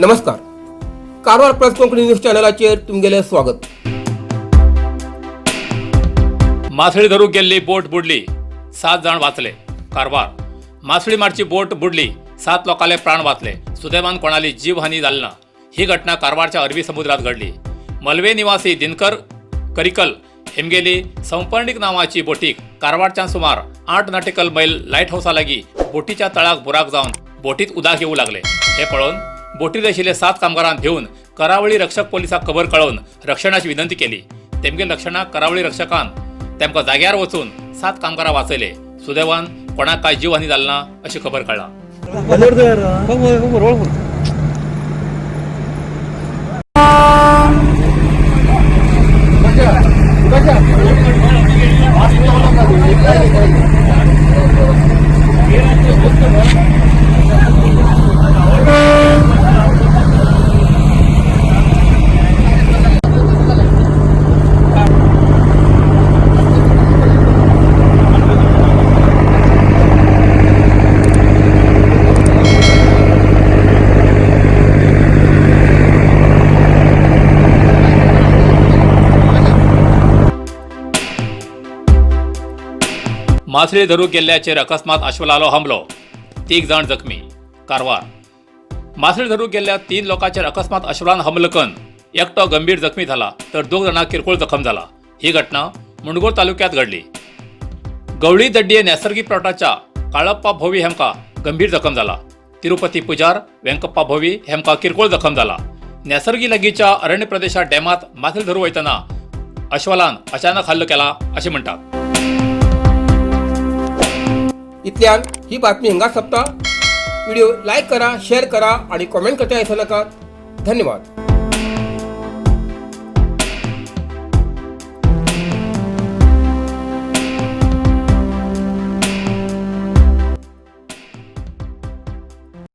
नमस्कार, Karwar plus Konkani news चॅनलाचेर तुमगेलें स्वागत. मासळी धरूंक गेल्ली बोट बुडली, 7 जाण वाचले. कारवार. मासळी मारची बोट बुडली, 7 लोकांले प्राण वाचले. सुदैवान कोणाली जीवहानी जाली ना. ही घटना कारवारच्या अरबी समुद्रात घडली. मलवे निवासी दिनकर करिकल हेमगेली संपर्णिक नावाची बोटीक कारवारच्यान सुमार 8 नॉटिकल मैल लायट हावसा लागीं बोटीच्या तळाक बुराक जावन बोटीत उदक येवू लागले. हे पळोवन बोटीर आशिल्ले 7 कामगारांक घेवन करावळी रक्षक पोलिसाक खबर कळोवन रक्षणाची विनंती केली. तेमगे लक्षणाक करावळी रक्षकान तेमकां जाग्यार वचून 7 कामगारां वाचयले. सुदैवान कोणाक काय जीवहानी जाली ना अशी खबर कळ्ळा. मासळी धरूंक गेल्ल्याचेर अकस्मात आश्वलालो हमलो, 3 जाण जखमी. कारवार. मासळी धरूंक गेल्ल्या 3 लोकांचेर अकस्मात अश्वलान हमलो करून एकटो गंभीर जखमी झाला तर 2 जाणांक किरकोळ जखम झाला. ही घटना मुंडगोड तालुक्यात घडली. गवळी दड्डीये नैसर्गिक प्लॉटाच्या काळप्पा भोवी हेमका गंभीर जखम झाला. तिरुपती पुजार व्यंकप्पा भोवी हेमका किरकोळ जखम झाला. नैसर्गिक लागीच्या अरण्य प्रदेशात डॅमात मासळी धरू वयतना अश्वलान अचानक हल्लो केला असे म्हणतात. इतल्यान ही बातमी हांगा सोंपता. व्हिडिओ लायक करा, शेअर करा आणि कॉमेंट करता विसरू नाका. धन्यवाद.